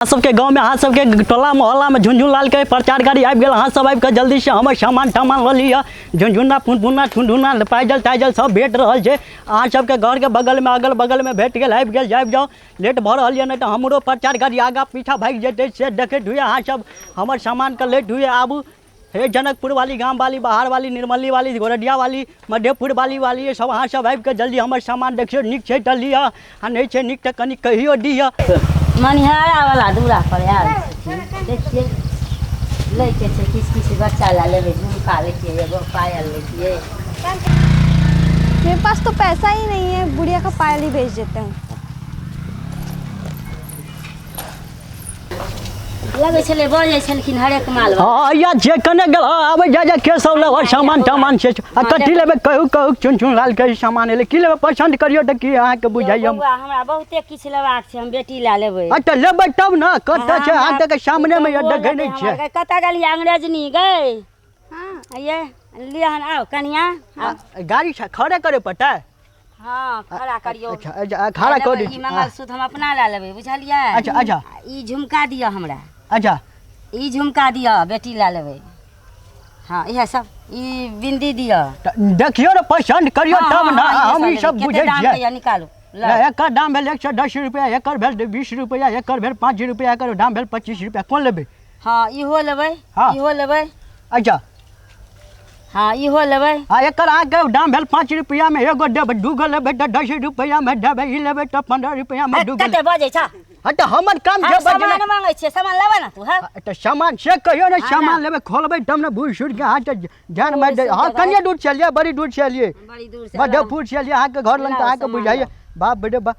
सबके गाँवमे, अहाँ सबके टोला मोहल्लामे झुनझुन लालके प्रचार गाड़ी आबि गेल। अहाँ सब आबि कऽ जल्दीसँ हमर सामान तामान लऽ लिअ। झुनझुना, फुनफुना, ठुनठुना, पायजल तायजल सब भेट रहल छै। अहाँ सबके घरके बगलमे, अगल बगलमे भेट गेल। आबि गेल, आबि जाउ। लेट भऽ रहल यऽ, नहि तऽ हमरो प्रचार गाड़ी आगाँ पीछाँ भागि जेतै। से देखैत हुए अहाँ सब हमर सामानके लेट हुए आबू। हे जनकपुर वाली, गाम वाली, बाहर वाली, निर्मली वाली, गोरडिया वाली, मधेपुर वाली वाली सब, अहाँ सब आबि कऽ जल्दी हमर सामान देखियौ। नीक छै तऽ लिअ आ नहि छै नीक तऽ कनि कहियो दिअ। मनिहारा वाला दूरा पर आयल छथिन, देखिए लैके छै किछु किछु। बच्चा लए लेबै, झुमका लैतियै एगो, पायल लैतियै। मेरे पास तो पैसा ही नहीं है, बुढ़िया का पायल ही बेच देते हैं। लगै छलै बजै छलखिन हरेक माल। हँ या जे कने गेल। हँ, आबै जा जा के सब लेबै सामान तामान छै आ कथी लेबै कहू कहू। चुन चुन लाल के सामान एलै, की लेबै पसन्द करियौ तऽ की अहाँके बुझाइए? बौआ, हमरा बहुते किछु लेबाक छै, हम बेटी लए लेबै। आ तऽ लेबै तब ने। कतऽ छै अहाँ के सामनेमे यऽ, देखै नहि छियै? कतऽ गेलियै अंग्रेजनी गै? हाँ। ये लिअ हन, आउ कनिया आउ। गाड़ी खड़े करे पड़तै। हँ, खड़ा करियौ। अच्छा अच्छा, खड़ा कऽ दै ई छी। मंगलसूत्र हम अपना लए लेबै, बुझलियै? अच्छा अच्छा। आ ई झुमका दिअ हमरा। अच्छा। ई झुमका दिअ, बेटी लए लेबै। हँ, इएह सब, ई बिंदी दिअ। तऽ देखियौ ने, पसन्द करियौ तब ने। हम ई सब बुझै छियै। छियै, निकालू लए। नहि, एकर दाम भेल 110 रुपैआ, एकर भेल 20 रुपैआ, एकर भेल 5 रुपैआ, एकर दाम भेल 25 रुपैआ। कोन लेबै? हँ, इहो लेबै। हँ। इहो लेबै। अच्छा। हँ, इहो लेबै। आ एकर अहाँके दाम भेल 5 रुपैआमे एगो देबै, दूगो लेबै तऽ 10 रुपैआमे देबै, ई लेबै तऽ 15 रुपैआमे दूगो। कते बजै छ? हँ, तऽ हमर काम हम छै सामान बजनाइ। मांगै छियै, सामान लेबै ने तू? हँ। तऽ सामान से कहियौ ने। हँ, सामान ना। लेबै, खोलबै तब ने। बूढ़ सूढ़के अहाँ तऽ ध्यान मारि दै। हँ, बूढ़ कनिए दूर से एलियै, बड़ी दूर से एलियै। बड़ी दूर से। मधेपुर से एलियै अहाँके घर लग तऽ लाउ अहाँके सामान। बुझाइए। बाप रे बाप,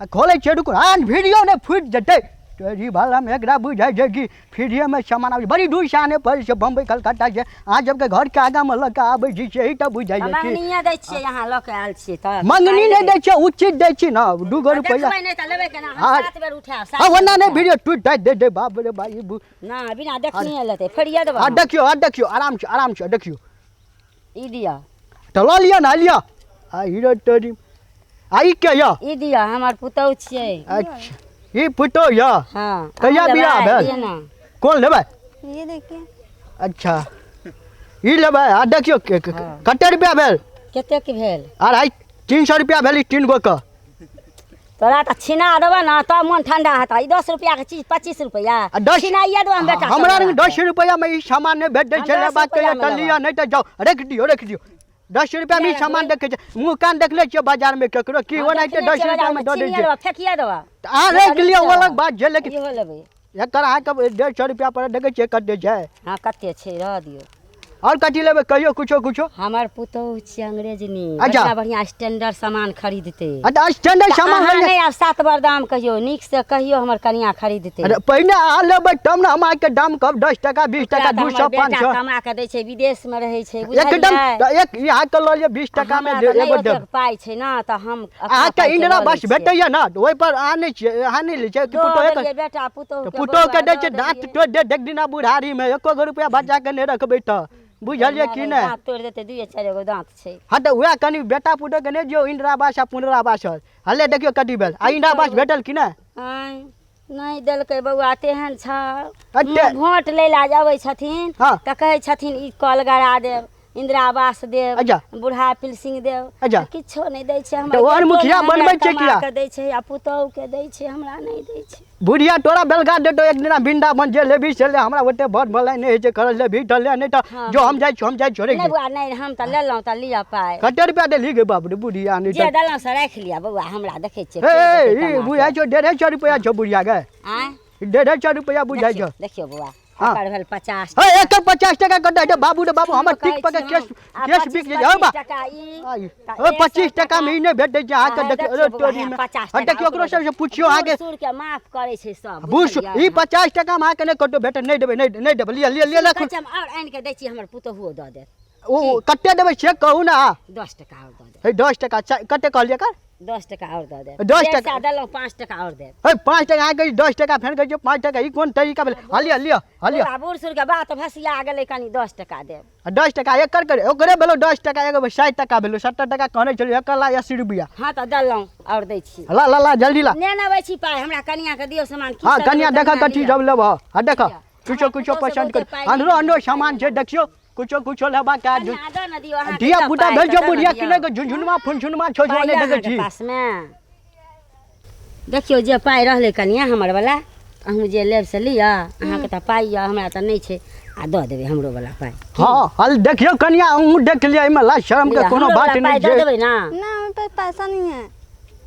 आ खोलै छियै, रुकू। आन वीडियो नहि फूटि जेतै तोरी भालामे। एकरा बुझाइ छै कि फ्रीएमे सामान आबै छै। बड़ी दूरसँ आनै पड़ै छै, बम्बइ कलकत्ता से। अहाँ सबके घरके आगाँमे लऽ कऽ आबै छी, से तऽ बुझाइए कि मंगनीए दै छियै, यहाँ लऽ के आयल छियै तऽ। मंगनी नहि दै छियै, उचित दै छी ने, 2 गो रुपैआ। देखबै नहि तऽ लेबै केना? हम हाँ। सात बेर उठायब। आ ओना नहि वीडियो टूटि टाटि दे दे। बाप रे बाप, ई ना, बिना देखनिए लेतै, फेरिए देबै। आ देखियौ, आ देखियौ, आराम से, आराम से देखियौ। ई दिअ। तऽ लऽ लिअ ने, लिअ। आ हीरो तोरी, आ ई के यऽ? ई दिअ, हमर पुतहु छियै। अच्छा, ई पुतोह यऽ? हँ। कहिया अहूँ बियाह लेबै? भेल? दिअ ने। कोन लेबै? ये देखिए। अच्छा, ई लेबै? आ देखियौ, कते रुपैआ भेल? कतेक भेल? 250-300 रुपैआ भेल ई तीन गो के। तोरा तऽ छिना देबै ने तब मन ठंडा हेतौ। ई 10 रुपैआके चीज 25 रुपैआ? आ 10 छिनाइए देबै हम बेटा। हमरा लग 10 रुपैआमे ई सामान नहि भेटै छै। हम 10 लेबाक यऽ रुपैआमे तऽ लिअ, लेबै। नहि तऽ जाउ, राखि दियौ, राखि दियौ। 10 रुपैआमे ई किया सामान रखबै? देखै छै, मुँह कान देखले छियै बाजारमे केकरो की ओनाहिते 10 रुपैआमे दऽ दै छै? फेकिए देबै। तऽ अहाँ राखि लिअ, ओ अलग बात छै, लेकिन इहो लेबै। एकर अहाँके 150 रुपैआ पड़त। देखै छियै कते छै? हँ, कते छै, रह दियौ। आओर कथी लेबै कहियौ, कुछो कुछो। हमर पुतोहु छियै अंग्रेजनी। अच्छा। बढ़िआँ बढ़िआँ स्टैंडर्ड सामान खरीदतै। अच्छा, स्टैंडर्ड तऽ सामान अहाँ लइए। नहि आब सात बार दाम कहियौ, नीकसँ कहियौ, हमर कनिया खरीदतै। अरे, पहिने अहाँ लेबै तब ने हम अहाँके दाम कहब। 10 टका, 20 ओकरा टका, तऽ दू हमर सए बेटा 500। कमा कऽ दै छै, विदेशमे रहै छै। एकदम। बुझलियै? तऽ एक ई अहाँके लऽ लिअ, 20 टकामे हमरा तऽ नहि एगो ओतेक देब। पाइ छै ने, तऽ हम अपना अहाँके पाइके इंदिरा लऽ लै आवास छियै। भेटैया ने, तऽ ओहिपर अहाँ नहि छियै? अहाँ नहि लै छियै कि दऽ पुतोहे देलियै बेटा पुतोहु तऽ के। पुतोहके बौआ, दै छै? दऽ दाँत देलियै। तोड़ि देत एक दिना बुढ़ारीमे। एको गो रुपैआ बचा कऽ नहि रखबै तऽ, बुझलियै कि नहि? दाँत तोड़ि देतै, दुइए चारि गो दाँत छै। हँ, तऽ उएह कनि बेटा पुतोहके नहि दियौ इंदिरा आवास आ पुनरा आवास। हले देखियौ कथी भेल। आ इंदिरा आवास भेटल कि नहि? आँय, नहि देलकै बौआ, तेहन छ। अते- भोट लै लए जे अबै छथिन हँ। तऽ कहै छथिन ई कल गड़ा देब, इंदिरा आवास देब, अच्छा। बूढ़ा पेंशन देब। अच्छा। किछो नहि दै छै हमर। तऽ ओहन बेटो मुखिया नहि हमरा बनबै छै कमा किया? कऽ दै छै आ पुतोहु के दै छै, हमरा नहि दै छै। बुढ़िया तोरा बेलगा देतौ एक दिना वृंदावन। जे लेबही से ले, हमरा ओते बड़ भलाइ नहि होइ छै करल। लेबही तऽ ले, नहि तऽ हँ। जो, हम जाइ छी, हम जाइ छी, छोड़े। नहि बौआ, नहि, हम तऽ लेलहुँ, तऽ लिअ पाइ। कते रुपया देलही गे? बाप रे, बुढ़िया नहि जे तऽ देलहुँ से राखि लिअ बौआ, हमरा देखै छियै हे के देतै ई कमा बुझाइ कऽ। छौ 150 रुपया छौ बुढ़िया गे। आँय? 150 रुपया बुझाइ छौ। देखियौ, देखियौ बौआ। हँ। एकर भेल 50। हे, एकर 50 टका कते हेतै? बाबू रे बाबू, हमर कहै टिक पके छी केस हम, आ केस 25 बिक जेतै। हौ बा टका ई, आई, तऽ ओ 100 25 टका मे ई नहि भेटै छै अहाँके। हँ, देखियौ देखियौ अरे बौआ, तोरी हे, मे 50 हँ, टका देखियौ, ओकरो ओकरो सबसँ पुछियौ अहाँके। बूढ़ सूढ़ के माफ करै छै सब। बूढ़ बुझलियै? ई 50 टका मे अहाँके नहि कतौ भेटत। नहि देबै, नहि, नहि देबै। लिअ, लिअ, लिअ, कहै राखू। छी हम आओर आनि कऽ दै छी, हमर पुतोहुओ दऽ देत। ओ कते देबै से कहू ने अहाँ। 10 टका आओर दऽ देत। हे, 10 टका कते कहलियै एकर? 10 टका आओर दऽ देब। 10 डेढ़ टका। सए देलहुँ, 5 टका आओर देब। हे, 5 टका अहाँ कहै 10 टका, फेर कहै छियै 5 टका, ई कोन तरीका भेलै? हलिया लिअ, हलिया। बौआ, बूढ़ सूढ़के बात भसिया गेलै, कनि 10 टका देब। आ 10 टका एकर करे ओकरे भेलो 10 टका, एगो 60 टका भेलो, 70 टका कहने छलियै, एकर ला 80 रुपया। हाँ तऽ देलहुँ, आओर दै छी। ला ला ला जल्दी ला। ने नबै छी पाइ, हमरा कनियाके दियौ सामान। की हाँ सब कनिया लेबै, देखऽ कनिया कथी लिअ। सब लेबह। हाँ देखऽ, लिअ। कुछो हमरा कुछो पुतहु से पसन्द कर। बहुते पाइ अंदरो नहि अंदरो लिअ। सामान छै, देखियौ कुछो कुछो लेबाक है। कनिया दऽ ने दियौ अहाँके धिया तऽ पुता पाइ भेल तऽ छौ दऽ ने बुढ़िया दियौ। किनै के झुनझुनमा फुनझुनमा छौ पाइ नहि यऽ देखै अहाँके छी। पासमे? देखियौ जे पाइ रहलै कनिया हमर वाला, अहूँ जे लेब से लिअ, अहाँके तऽ पाइ यऽ, हमरा तऽ नहि छै, आ दऽ देबै हमरो वाला पाइ। हाँ हल देखियौ कनिया, अहूँ देख लिअ, एहिमे लाज शरम के लिअ, कोनो हमरो बात वाला नहि पाइ दऽ छै। देबै ने? ना, मेरे पास पैसा नहीं है।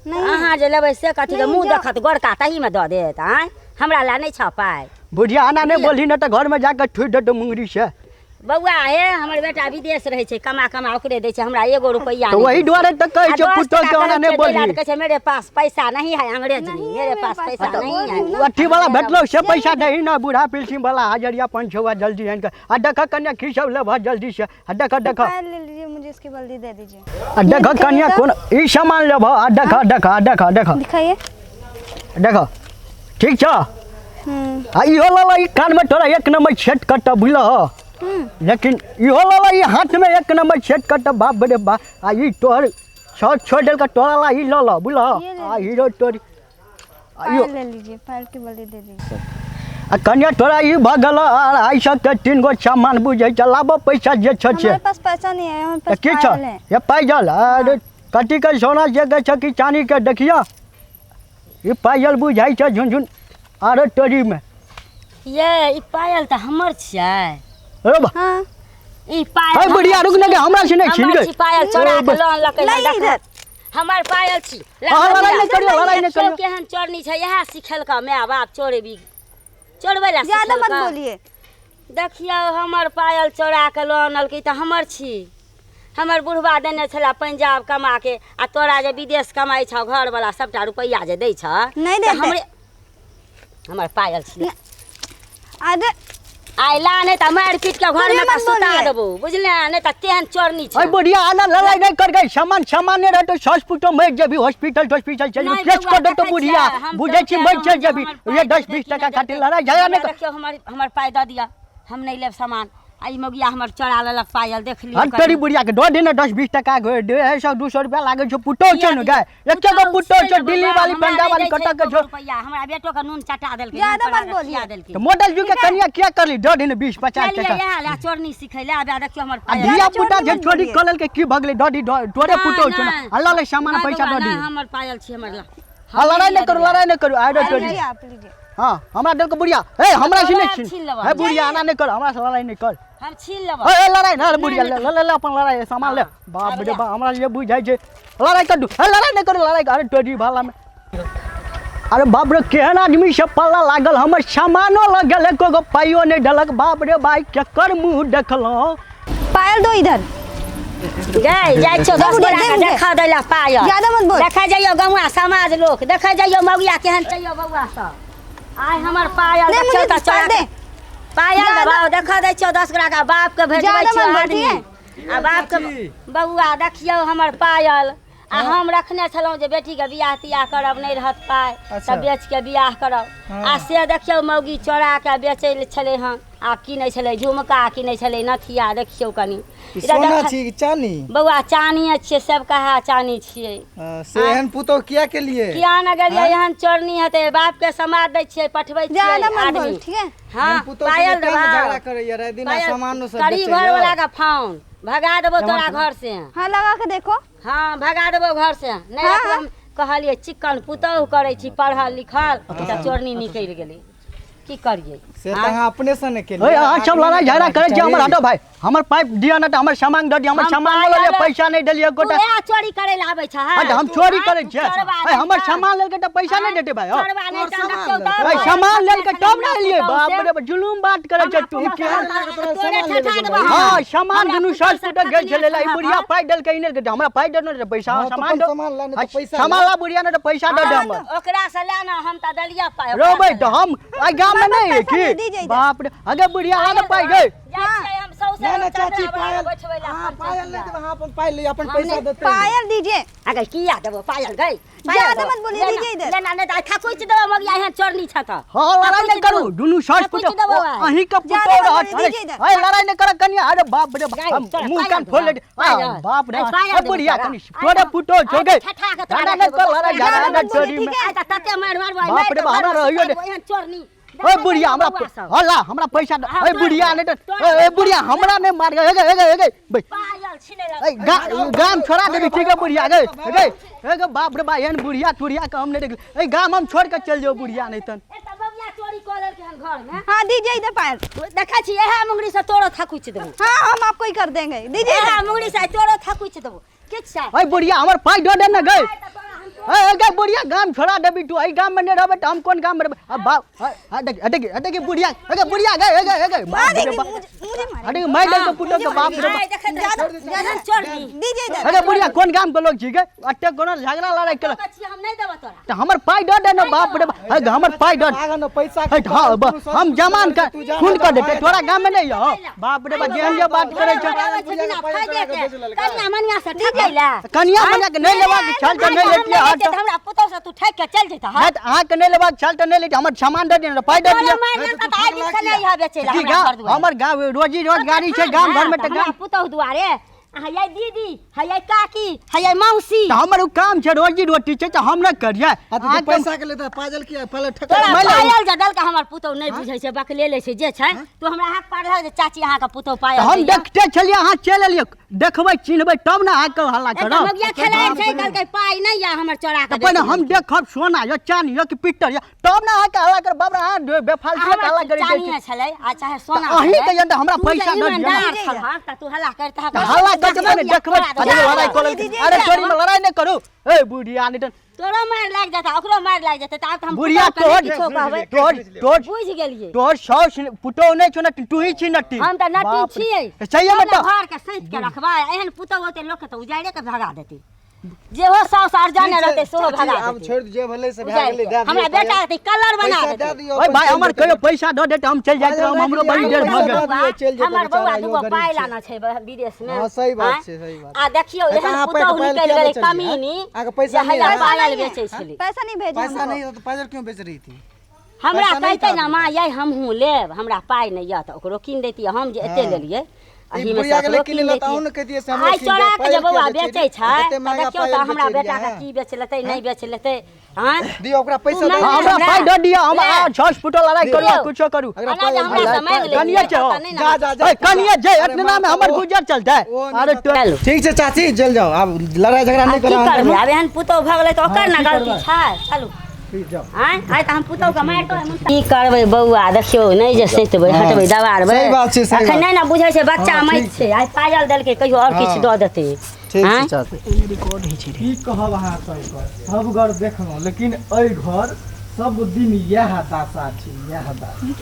नहीं है। अहाँ जे लेबै से कथी के नहीं, मुँह जाओ। देखत गोरका तहीमे दऽ देत? आँय, हमरा लए नहि छऽ पाइ? बुढ़िया एना नहि बोलही, ने तऽ घरमे जाकऽ ठुकि देतौ मुंगरी से। बौआ हे, हमर बेटा विदेश रहै छै, कमा कमा ओकरे दै छै, हमरा एगो रुपैआ तऽ नहि ओही दै छै। दुआरे तऽ कहै आ छियौ 10 पुतोह टका के ओना कहै नहि छियै दै लए बोलही। तऽ कहै छै मेरे पास पैसा नहीं है अंग्रेज, नहीं है मेरे मेरे पास पास, पैसा तो नहीं बोल है। रही हूँ ना। अथी वाला भेटलौ से पैसा दही ने, बूढ़ा पिलसिम वाला हजरिया 500 जल्दी आनि कऽ। आ देख कन्या की सब लेबह जल्दी से, आ देख देख। पायल ले लीजिए, मुझे इसकी बल्ली दे दीजिए। आ देख दिखाइए कन्या तो। कोन ई सामान लेबह? आ देख देख, आ देख देख। दिखाइए। देख, ठीक छ? हम्म। आ इहो लऽ लऽ, ई कानमे तोरा एक नंबर सेट करतऽ, बुझलह? लेकिन इहो लऽ लऽ, ई हाथमे एक नंबर सेट करतऽ। बाप रे बाप, आ ई तोहर छौ छोड़ि देलकै तोरा ला, ई लऽ लऽ, बुझलह? ये ले। आ हीरो तोरी आ इहो। पायल ले लीजिए, पायल की बल्ली दे दीजिए। आ कन्या तोरा ई भऽ गेल 250 के 3 गो सामान बुझै छ, लाबऽ पैसा जे छ से। हमारे पास पैसा नहीं है, हमारे तऽ पास की छ? पायल है। ये पायल? अरे कथी के सोना जे के छ कि चानी के? देखियौ, ई पायल बुझाइ छ झुनझुन आरो तोरीमे। ये ई पायल तऽ हमर छियै। रो बा। हाँ। ई पायल हे बुढ़िया, रुक ने गे, हमरा से नहि छीन हमर गे। छी पायल, चोरा के लऽ अनलकै। नहीं, देखऽ। इधर। हमर पायल छी। हाँ, लड़ाइ नहि करियौ, लड़ाइ नहि देखियौ करियौ। केहन चोरनी छै, इएह सिखेलका माय बाप, चोरेबी चोरबै लए ज्यादा मत सिखेलका। बोलिए। देखियौ, हमर पायल चोरा के लऽ अनलकै तऽ हमर छी। हमर बुढ़बा देने छला पंजाब कमा के, आ तोरा जे विदेश कमाइ छौ घरवला सबटा रुपैआ जे दै छ नहि तऽ देतै। हमरे हमर पायल छी। अरे आइ ला, नहि तऽ मारि पीट के घरमे बोलिए तऽ मत सुता बोलिए। देबौ, बुझले? नहि तऽ तेहन चोरनी छै। अरे बुढ़िया, आना लड़ाइ नहि कर गई, सामान सामान नहि रहतौ, सास पुतोह मरि जेबी, हॉस्पिटल हॉस्पिटल चलि नहि केस बौआ, कर देतौ देखै बुढ़िया। छियै, हम बुझै छी तऽ मरि चलि जेबी हमर ये पाइ 10 दऽ 20 देतै टका कि खातिर नहि लड़ाइ झगड़ा नहि हमरा कर। देखियौ, हमर हमर पाइ दऽ दिअ, हम नहि लेब सामान। आ ई मौगिया हमर चोरा लेलक पायल, देख लियौ। हट तोरी बुढ़िया के, दऽ दे ने 10 20 टका, 150 200 रुपया लागै छौ, पुतोह छौ ने गाय, एके गो पुतोह छौ, दिल्ली वाली पंजाब वाली कतऽ के छौ? रुपैआ हमरा बेटो के नून चटा देलकै, ज्यादा नून मत पड़ा के बोलिए। खिया देलकै। तऽ मॉडल जुग के कनिया किया करली? दऽ दे ने 20 50 चलिए टका। इएह ले चोरनी सिखै ले आबे, देखियौ हमर आ पायल। धिया पुता जे मत चोरी बोलिए। कऽ लेलकै की भऽ गेलै? दऽ दी, तोरे पुतोह छौ ने, आ लऽ ले सामान, नहि पैसा बौआ, दऽ दी। नहि, हमर पायल छी, हमर ला। आ लड़ाइ नहि करू, लड़ाइ नहि करू, आइ तोरी। लीजिए, आप लीजिए। हाँ, हमरा देलको बुढ़िया, हे हमरा से नहीं छीन छीन लेबऽ। हे बुढ़िया, आना नहीं कर, हमरा से लड़ाई नहीं कर। हम छीन लेबै। ए लड़ाई ना बुढ़िया, नहि, ले ले ले अपन लड़ाई सामान ले। हाँ, बाप आब रे ले। बाप, हमरा ये बुझाइ छै लड़ाई कर दू। हे लड़ाई नहीं करू, लड़ाई, अरे तोरी भाला में, अरे बाप रे, केहन आदमी से पल्ला लागल, हमर सामानो लग गेल, एको गो पाइयो नहि देलक। बाप रे भाई, केकर मुँह देखलहुँ? पायल दो इधर। गई जाइ छौ 10 दे गोरा मुझे, के दे मुझे। देखा दै ला पायल। ज्यादा मत बोल। देखा जइयो गौआ समाज लोक, देखा जइयो मौगिया केहन चाहियो। बौआ सब, आइ हमर पायल नहीं, देखियौ मुझे तऽ चोरा पायल दे। के पायल ज्यादा- देबाउ, देखा दै छियौ 10 गोरा के बाप के भेजबै ज्यादा छियौ मत बोल, आदमी ठीक आ बाप के। बौआ देखियौ हमर पायल, आ हम रखने छलहुँ जे बेटीके बियाह तियाह करब, नहि रहत पाइ तऽ बेच के बियाह करब, आ से देखियौ मौगी चोरा के बेचै लए छलै हन, आ किनै छलै झुमका, किनै छलै नथिया। देखियौ कनि ई सोना छी कि चानी? बौआ, चानिए छियै, सब कहा चानी छियै। से एहन पुतोह किया के लिए? किया न गेलियै? एहन चोरनी हेतै? बाप के समाद दै छियै, पठबै छियै ज्यादा मत बोल, आदमी। ठीक है? हाँ। एहन पुतोह के पायल लिए तें ने देबा। झगड़ा करैया राति दिन आ पायल सामानो सब करी बेचैया। घर वाला के फोन, भगा देबो तोरा घर से। हाँ, लगा के देखो। हाँ, भगा देबो घर से। नहि हाँ, रखबो। हाँ। हम कहलियै चिक्कन पुतोहु करै छी, पढ़ल लिखल, तऽ चोरनी निकलि गेलै, की करियै? से तऽ अहाँ अपने से ने केलियै। ओए अहाँ सब लड़ाई झगड़ा करै छी, हमर हटो भाई, हमर पाइप दिअ ने तऽ हमर सामान दऽ दिअ, हमर हम सामान लऽ लिअ, पाइ पैसा नहि देलियै तू गोटा। इएह चोरी करै लए आबै छह? अच्छा, हम चोरी करै छियै? चोरबा अरे हमर नहि सामान लेलकै तऽ पैसा नहि देतै भाई? चोरबा नहि तोहर तऽ सामान देखियौ लेलकै। तऽ अरे सामान लेलकै तब ने एलियै। बाप रे बाप, जुलूम बात करै छै तू। केहन तोरा सामान लेलकै भाई? हाँ, सामान दुनू सास पुतोह गेल छलै ला, ई बुढ़िया पाइ देलकै, ई नहि देलकै, हमरा पाइ दे ने पैसा। हाँ, तो सामान अपन दो। सामान ला, नहि तऽ पैसा सामान ला। ला बुढ़िया, ने तऽ पैसा दे दे हमर। ओकरा से ले ना, हम तऽ देलियै पाइ। रोबै तऽ हम आइ गाम में नहीं है पैसा दे की? दीजिए इधर। बाप रे, अगे बुढ़िया आ ने पाइ गई। जाइ छियै हम सौंसे। ना ना चाची चदरा बना पायल के बैठबै ला हाँ अपन पायल नहीं चचिया। देब, अहाँ अपन पायल ले अपन हम पैसा नहीं- देते। पायल दीजिए। अगर किया देबो पायल गई? ज्यादा मत बोलिए, दीजिए इधर। लेना नहीं तऽ थकुच देबो मगिया, एहन चोरनी छ तऽ। हाँ, लड़ाई नहीं करू, दुनू सास थकुच पुतोह देबो आइ। अहीं के ज्यादा पुतोह मत रहत। बोलिए, दीजिए इधर। अरे लड़ाई नहीं कर कनिया, अरे बाप रे बाप, गाय, हम तोरा मुंह पायल कान देबो, फोड़ ले। पायल। बाप रे, अरे पायल अरे देबो बुढ़िया तोरा। कनी तोरे पुतोह छौ गे। ठठा के तोरा लड़ाई नहीं कर, लड़ाई ज्यादा झगड़ा मत नहीं बोलिए, चोरी ठीक में। है? आइ तऽ तते मारि मारबो, आइ बाप मारि रे कऽ बाप, हमरा घरमे रहियो दे। सुतेबो, एहन चोरनी। ओए बुढ़िया हमरा बौआ सब। हल्ला, हमरा पैसा दे। हाँ, ओए तोरा बुढ़िया देबो, नहीं दे। तोरा ओए देबो। बुढ़िया हमरा नहीं मार गे गे गे गे बे। पायल छिनै ए गाम छोड़ा देबी ठीक है बुढ़िया गे गे ए गे। बाप रे बा, एहन बुढ़िया तुढ़िया के हम नहीं देखली। ए गाम हम छोड़ के चल जाओ बुढ़िया नहीं तन। एकटा बबुआ चोरी कऽ लेलकै हन घरमे। हाँ दीजिए इधर पायल। देखै छी इएह मुंगरी से तोरो थकुच देबो। हाँ हम आपको ही कर देंगे, दीजिए इएह इधर। मुंगरी से तोरो थकुच देबो किछु छै। ओए बुढ़िया हमर पाइ दऽ दे ने गे। आइ तऽ तोरा हम ए ए गे बुढ़िया गाम छोड़ा देबी तू, एहि गाम में नहीं रहबे तऽ हम कोन गाम में रहबे? अब बाप हट हट हट बुढ़िया, ए गे बुढ़िया गे ए गे ए गे। हाँ बाप रे दीदी बाप। मुझे मुझे मारेंगे। हट मारि देलकै पुतोह के, बाप रे बाप। आइ देखैत रहै छी, एहन चोरनी। दीजिए इधर। अरे बुढ़िया कोन गाम के लोग छी गे, अते कोनो झगड़ा लड़ाई केलक। कहै छी हम नहि देबो तोरा। तऽ हमर पाइ दऽ दे ने। बाप रे बाप, हे हमर पाइ दऽ। भागऽ न पैसा के हट हाँ हम जमान कर खून कर देते तोरा गाम में नहीं हो। बाप रे बाप, जेहन जे बात करे छै। कनिया मनिया से ठकै ला। कनिया मनिया के नहीं लेबाक छल तऽ नहीं लेतियै। हट हमरा पुतोह से तू ठकि के चलि जेतह। नहीं तऽ अहाँके नहीं लेबाक छल तऽ नहीं लेतियै, हमर सामान दऽ दिअ ने, पाइ दऽ तोरा दिअ। मारि देलकौ तऽ आइ दिनसँ नहि हबे चलि की हमरा घर गाम दुआरे। हमर गाम रोजी रोजगारी छै गाम घर में तऽ हमरा गाम पुतोह दुआरे हयै दीदी, हयै काकी, हयै मौसी। तऽ हमर ओ काम छै, रोजी रोटी छै तऽ हम नहि करियै? हाँ तो अहाँके पैसा के लेता पाजल किया पहले ठका। तोरा मारि लेबै। पायल जे देलकै हमर पुतोह नहि बुझै छै, बकले लै छै जे छै। तू हमरा हाथ पाड़ल जे चाची अहाँके पुतोह पायल तऽ हम दैया। देखते छलियै अहाँ चलि एलियै, देखबै चिन्हबै तब ने अहाँके हल्ला एकटा करब। मगिया खेलाइ छै, कहलकै पाइ नहि यऽ हमर चोरा तऽ के। पहिने हम देखब सोना यऽ चानी यऽ कि पित्तल यऽ तब ने अहाँके हल्ला करब। बाप रे, अहाँ बेफालतू के हल्ला हमर करै चानिये छी। छलै आ चाहे सोना तऽ अहीं छलै। के यऽ हमरा तू जे पैसा दऽ दिअ ने। ईमानदार छलहक तऽ तू हल्ला करितहक। तऽ हल्ला करिते पहिने देखबै। अरे लड़ाई कऽ लेलकै। अरे चोरी में लड़ाई नहि करू। ए बुढ़िया नहीं तऽ तोरो मारि लागि जेतै, ओकरो मारि लागि जेतै। तऽ आब तऽ हम बुढ़िया पुतोहके नहि तोहर किछो कहबै। तोहर तोहर बुझि गेलियै। तोहर साउस पुतोह नहि छौ ने, तू ही छी नट्टी। हम तऽ नटी बाप रे। छियै। तऽ सहिए मे तब ने तऽ घर के सैंत के रखबै। एहन पुतोह होतै लोकके तऽ उजाड़े के भगा देतै। जेहो साउस अर्जने रहतै सेहो चाची, भगा आब देतै। छोड़ जे भेलै से भए उजाड़ि गेलै, के। दए दियौ हमरा पायल। बेटा के कलर बना पैसा दए देतै। दियौ, ओए अपन भाई चलि हमर जेतै। कहियो पैसा दऽ देते हम चलि जाइत रहब, हमरो बड़ी देर भऽ गेल। दए दियौ, चलि जेतै हमर बेचारा, बौआ इहो दूगो गरीब पाइ छै। लाना छै विदेश में। हाँ, सही बात आँय? छै, सही बात। आ देखियौ तऽ एहन अहाँ पुतोहु पायल निकलि किया गेलै बेचलियै? कमीनी अहाँके पैसा जे नहि हैया है? पायल बेचै छलै। पैसा नहीं भेजे पैसा हमको। नहीं है तो पायल क्यों बेच रही थी? हमरा पैसा नहि कहतै था ने माँ यै हमहूँ लेब, हमरा पाइ नहि यऽ तऽ ओकरो कीन दैतियै। हम जे एते हाँ। लेलियै ई एहिमे से बुढ़िया के ओकरो कीन कीन लेलक तऽ अहूँ ने दैतियै। कहितियै से हमरो आइ कीन दे, चोरा के पायल जे बौआ किया बेचै बेचै छै रही? एते तऽ महंगा देखियौ तऽ पायल हमरा बेचै बेटा के रहियै, की बेच लेतै नहि बेच लेतै। आँय दियौ ओकरा पैसा तू दए नहि दियौ। हमरा पाइ दऽ दिअ, हम ले। आ छओ फुटो लड़ाई करू आ दियौ। कुछो करू। अगरा अना जे पायल हमरा से मांगि लेलियै कनिये छै हो। तऽ नहि ने। जा जा जा। ओए कनिये जे अरे एतना में माँ, हमर ओ- गुजर चलतै। ओ नहि अरे बता- चलू। ठीक छै चाची, चलि जाउ, आब लड़ाई झगड़ा नहि आब की करू। करबै, आब एहन पुतोह भऽ गेलै तऽ ओकर हाँ, ने की गलती करबै? छै। चलू। ठीक, जाउ। आँय आइ तऽ हम पुतोहके मारि कऽ की करबै बौआ, देखियौ नहि जे सैतबै हाँ, हटबै दबारबै। सही बात छै, सही अखन बात। नहि ने बुझै छै बच्चा। हाँ, मति ठीक छै, आइ पायल देलकै कहियो आओर किछु हाँ। दऽ देतै। ठीक छै आँय? चाची, की कहब अहाँ सबके, सब घर देखलहुँ लेकिन एहि घर सब दिन इएह दशा छै, इएह दशा।